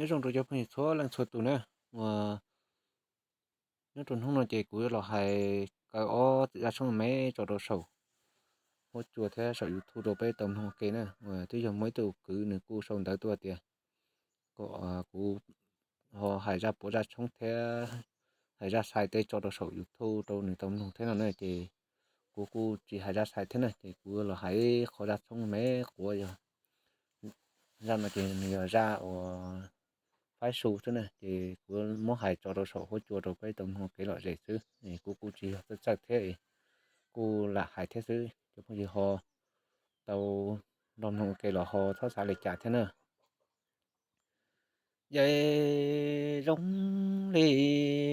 Nyob zoo rau cov phooj ywg txhua leej txhua tus na, uas nyob rau hnub no ces kuv los hais kaw ob txwm zaj tshoob me tso rau saum huab cua thiab saum YouTube rau peb tau mloog ua ke na. Uas twb yog muaj ib tug kwv nws kuj sau ntawv tuaj tias kom kuv ho hais zaj puav zaj tshoob thiab hais zaj xais tej tso rau saum YouTube rau nws tau mloog thiab no na, ces kuv kuj tsis hais zaj xais thiab na, ces kuv los hais qhov zaj tshoob me quav yog zaj no ces nws yog zaj uas faib su xwb na, ces kuv muab hais tso rau saum huab cua rau peb tau mloog kev lom zem xwb, kuv kuj tsis yog txawj txawj thiab, kuj lam hais thiab xwb, cov phooj ywg ho tau nrog mloog ua ke los ho txhob xav li cas thiab na. Yawm zoo li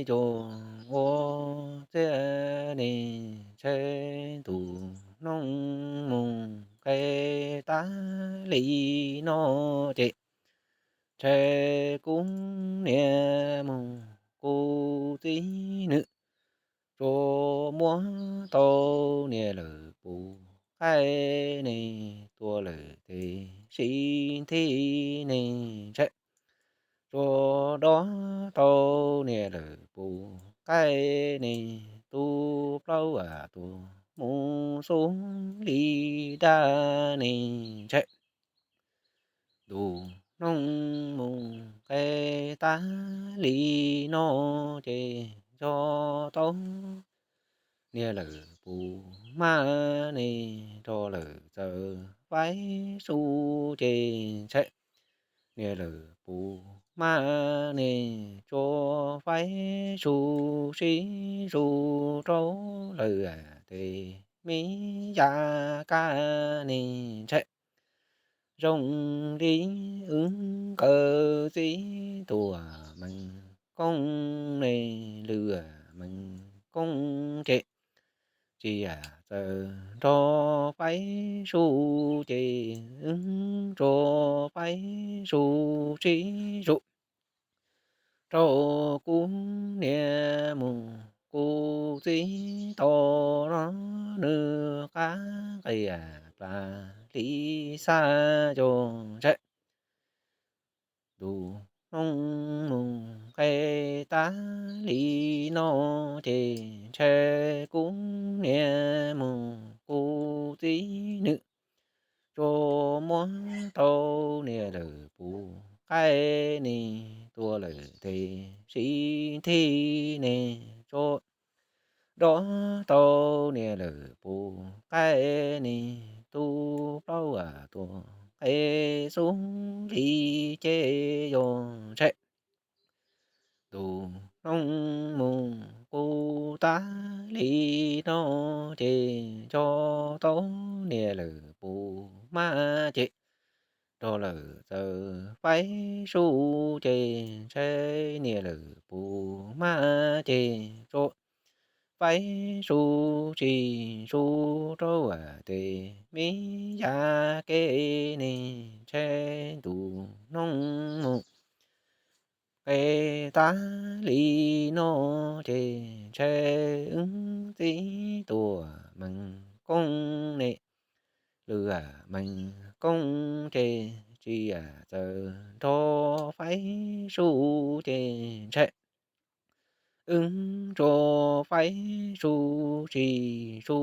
cuag ua txiaj ne, ntshe tus noog mus nqe tag li no ces ntshe kuv niam mus kuv txiv nws tsuas muab tau niam lawm puv qaib ne, tua lawm tes sib nthib ne, ntshe tsuas dob tau niam lawm puv qaib ne, tu plaub tuag mus xub li dab ne, ntshe tus noog mus nqe tag li no ces nco tau niam lawm puv maj ne, nrog lawm txawm faib su ces ntshe niam lawm puv maj ne, tsuas faib su sib su rau lawm tes me yav kaj ne, ntshe zoo li wb nkawd txiv tuam mees koob ne, lwm mees koob ces tsis yam txawm nrog faib su ces wb tsuas faib su sib su rau kuv niam mus kuv txiv tod no, nws qab qias plas li xaj yog ntshe tus noog mus nqe tag li no ces ntshe kuv niam mus kuv txiv nws tsuas muab tau niam lawm puv qaib ne, tua lawm tes sib nthib ne, tsuas dob tau niam lawm puv qaib ne, tu plaub tuag nqe xub li ces yog ntshe tus noog mus kuv tag li no ces nco tau niam lawm puv maj ces nrog lawm txawm faib su ces ntshe niam lawm puv maj ces tsuas faib su tsis su rau tes me yav kaj ne, ntshe tus noog mus nqe tag li no ces ntshe wb txiv tuam mees koob ne, lwm mees koob ces tsis yam txawm nrog faib su ces ntshe wb tsuas faib su tsis su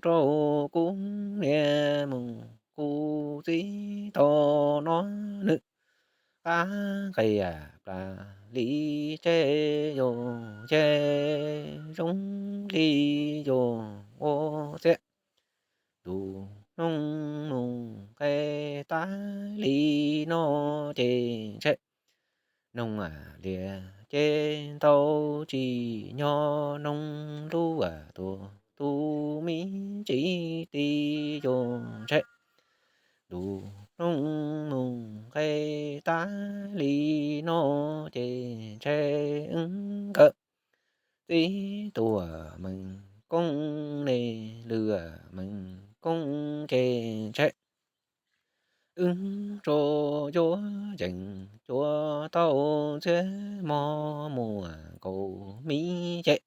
rau kuv niam mus kuv txiv tod no, nws qab qias plas li ces yog ces zoo li cuag ua txiaj tus noog mus nqe tag li no ces ntshe noog lias ces ntau tsis nyob, noog lub tuag tu me ntsis ti yog ntshe tus noog mus nqe tag li no ces ntshe wb nkawd txiv tuam mees koob ne, lwm mees koob ces ntshe wb tsuas yuav yees cuav tau ntxhiab mog muaj kaum me ces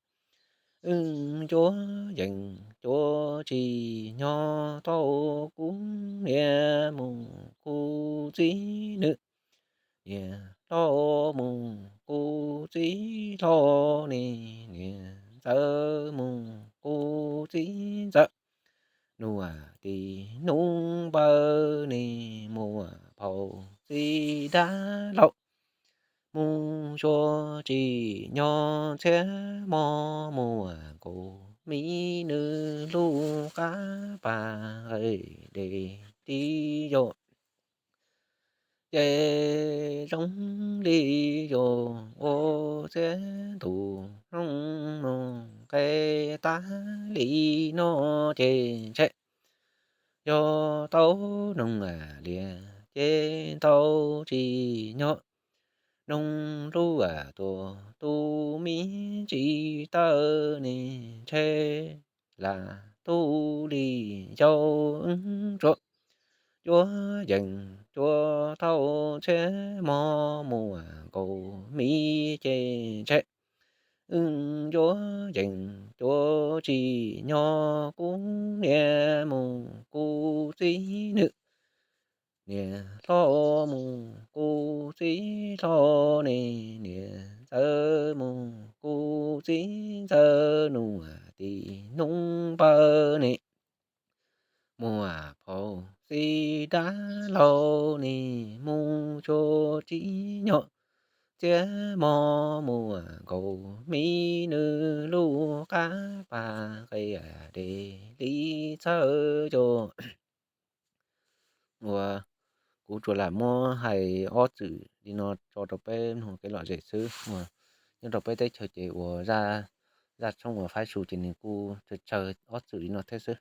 wb yuav yees cuav tsis nyob tau kuv niam mus kuv txiv nws niam hlob mus kuv txiv hlob ne, niam ntxawm mus kuv txiv ntxawm. Nuav tis nub npawg ne, muaj phauj txiv dab laug, mus xyuas tsim nyog txhiab mog, muaj nkaus miv nws lub qab pas qe de tib yog. Ces zoo li yog ua txhiab tus noog nug qe tag li no ces ntshe yog tau noog lias ces tau tsim nyog noog lub tuam tu miv tsis tawm ne, ntshe lam tu li yau wb tsuas cuab yees cuab tau txhiab mog, muaj nkaus miv ces ntshe wb cuab yees cuab tsim nyog kuv niam mus kuv txiv nws, niam hlob mus kuv txiv hlob ne, niam ntxawm mus kuv txiv ntxawm. Nuav tis nub npawg ne, muaj phauj txiv dab laug ne, mus xyuas tsim nyog txhiab mog, muaj nkaus miv nws lub qab pas qe de li txhawb yog. Uas kuv tsuas lam muab hais ob txwm li no tso rau peb mloog kev lom zem xwb. Uas nyob rau peb teb chaws ces uas zaj tshoob uas faib su ces nws kuj tsawg tsawg ob txwm li no thiab xwb.